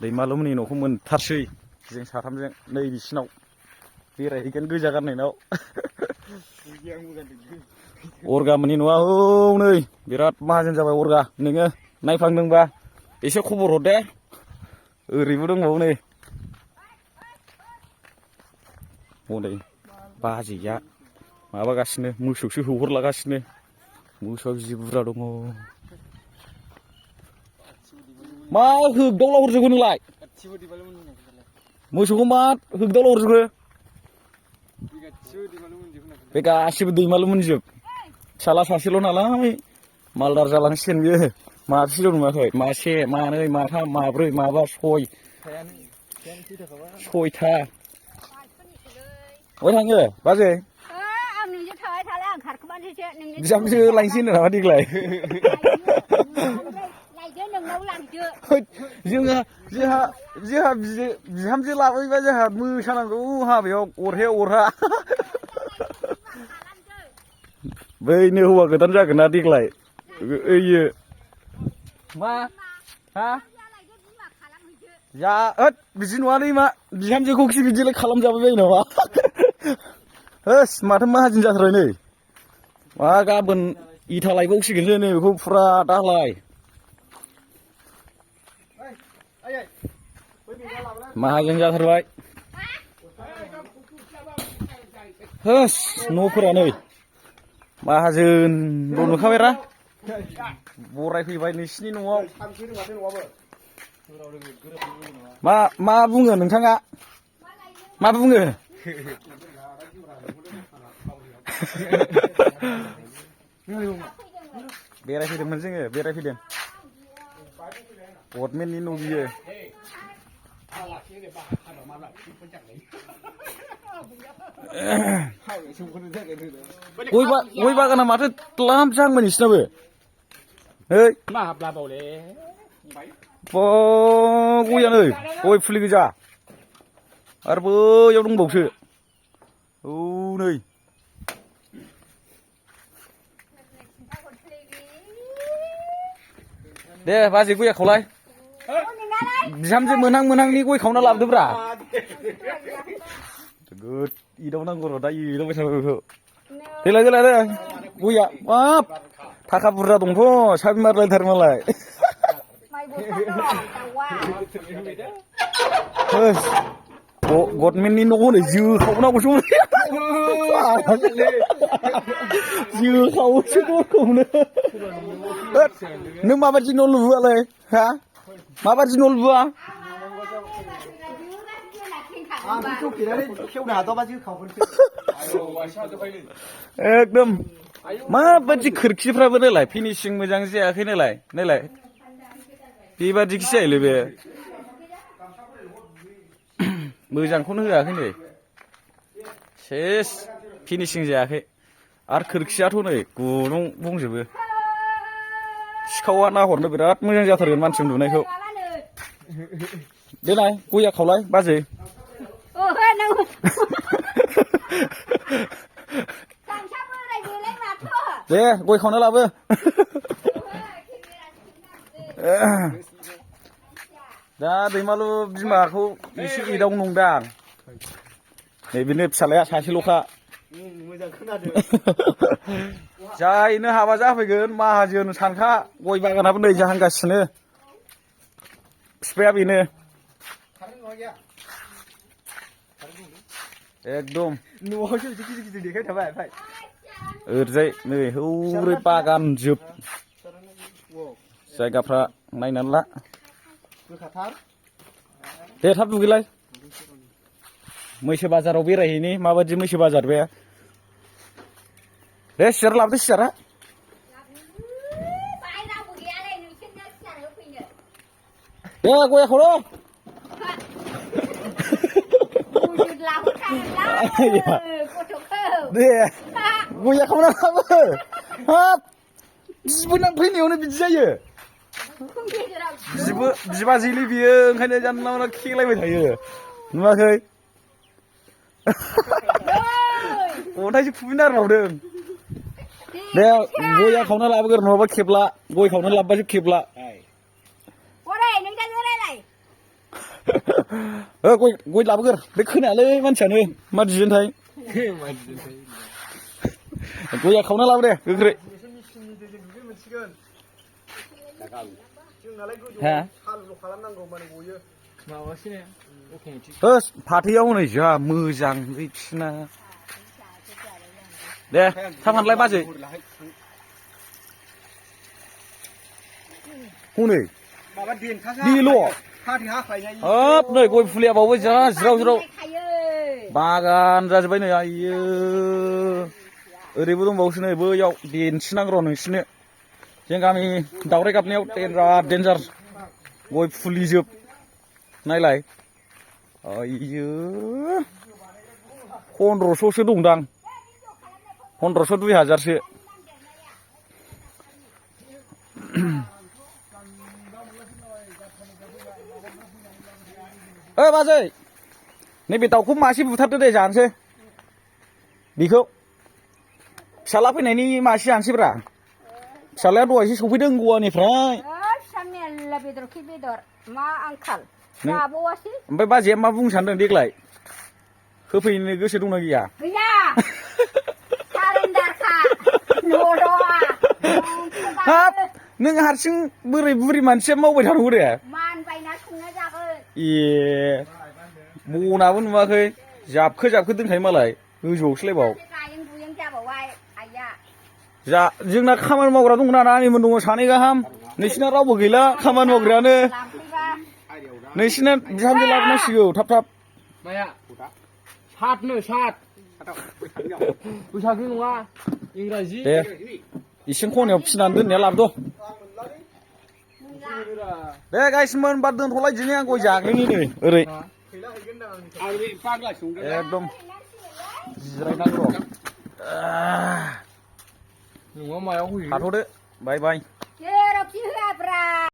दैमालुमोननि न'खौ मोनथारसै जों साथामजों नै बिसिनाव बेरायहैगोन गोजा गाननायनाव अरगामोननि न'आ नै बिराद माहाजोन जाबाय अरगा नोङो नायफ्लांदोंबा एसे खबर हर दे ओरैबो दंबावो नै हनै बाजैया माबागासिनो मोसौसो होहरलागासिनो मोसौआ जि बुरजा दङ मा होगदावला हरजोबो नोंलाय मोसौखौ मा होगदावला हरजोबो बे गासिबो दैमालु मोनजोब फिसाला सासेल' नालाय मालदार जालांसिगोन बियो मासेल' नुवाखै मासे मानै माथाम माब्रै माबा सयथा बहाय थाङो बाजै बिहामजो लायनोसै होनो नामा देग्लाय जोंहा बिहामजो लाबोयोबा जोंहा मोसानांगौ हाबायाव अरहे अरहा बैनो हौवा गोदान जागोन ना देग्लाय ओइयो मा हा जा बिदि नङालै मा बिहामजोखौखि बिदिलाय खालामजाबाय बायो नामा होस माथो माहाजोन जाथारबाय नै मा गाबोन इथा लायबावसिगोनसो नै बेखौ फुरा दालाय माहाजोन जाथारबाय होस न'फोरा नै माहाजोनल' नुखाबायरा बरायफैबाय नोंसिनि न'आव मा बुङो नोंथाङा मा बुङो बेरायफैदोंमोन जोङो बेरायफैदों गभर्नमेन्टनि न' बियो गय बागाना माथो द्लाम जांमोन नोंसिनाबो ओइ गया नै गय फुलि गोजा आरो बैयाव दंबावसो औ नै दे बाजै गया खावलाय बिहामजो मोनहांनि गय खावना लाबोदोब्रा गोद इदावनांगौ र' दा इदावबाय थाबाय बेखौ देलाय गया बाब थाखा बुरजा दंथ' साबि मारलायथार मालाय गभर्नमेन्टनि न' हनै जोखावनांगौसो जोखावोसो गयखौनो नों माबायदि न' लुबोआलाय हा माबायदि न' लुबोआ एकदम माबायदि खोरखिफ्राबो नायलाय फिनिशिं मोजां जायाखै नायलाय बेबादिखि जायोलै बे मोजांखौनो होआखै नै सेस फिनिशिं जायाखै आरो खोरखियाथ' नै गुदुं बुंजोबो सिखावा नाहरनो बिराद मोजां जाथारगोन मानसि उन्दुनायखौ देनाय गया खावलाय बाजै दे गय खावना लाबो दा दैमालु बिमाखौ एसे एदाव नंदां नैबेनो फिसालाया सासेल'खा जायनो हाबा जाफैगोन माहाजोन सानखा गय बागानाबो नै जाहांगासिनो बिफाया बेनो एकदम ओरैजाय नै हौरै बागान जोब जायगाफ्रा नायनानै ला दे थाब दुगैलाय मैसो बाजाराव बेरायहैनि माबायदि मैसो बाजार बे दे सियार लाबोदो सियारा दे गया खावलो दे गया खावना लाबो हाब बिबोनां फैनायावनो बिदि जायो बिबाजैलै बियो ओंखायनो जानला मोनला खेलायबाय थायो नुवाखै अन्थाइसो खुबैनो नागिरबावदों दे गया खावना लाबोगोर नङाबा खेबला गय खावना लाबोबासो खेबला गय लाबोगोर बे खोनायालै मानसियानो मा दिजेनथाय गया खावना लाबो दे गोख्रै हा होस फाथैयाव हनै जा मोजां बिसिना दे थाब हानलाय बाजै हनै बेल' हाब नै गय फुलियाबावबो जा ज्राव ज्राव बागान जाजोब्बाय नै आइयो ओरैबो दंबावोसो नै बैयाव दिन्थिनांगौ र' नोंसिनो जों गामि दावराय गाबनायाव बिराद देन्जार गय फुलिजोब नायलाय आइयो 1500सो दंदां 1500 2000सो बाजै नैबे दाउखौ मासे बुथारदो दे जानोसै बेखौ फिसाला फैनायनि मासे जानोसैब्रा फिसालाया दहायसो सफैदों गवानिफ्राय ओमफ्राय बाजैया मा बुंनो सानदों देग्लाय होफैनो गोसो दंना गैया हाब नों हारसिं बोरै बुरि मानसिया मावबाय थानांगौ दे ए बनाबो नुवाखै जाबखो दोनखायो मालाय गोजौआवसोलायबाव जा जोंना खामानि मावग्रा दंना नानिमोन दङ सानै गाहाम नोंसिना रावबो गैला खामानि मावग्रायानो नोंसिना बिहामजो लाबोनांसिगौ थाब थाब बैसागु नङा इंराजि दे इसिं खनायाव फिसिनानै दोननाया लाबोद' दे गाइसमोन होनबा दोनथ'लायदिनि आं गय जाग्लिनि नै ओरै एकदम जिरायनांगौ नङा मायाव होयो थाथ'दो बाय बाय जेरावखि होआब्रा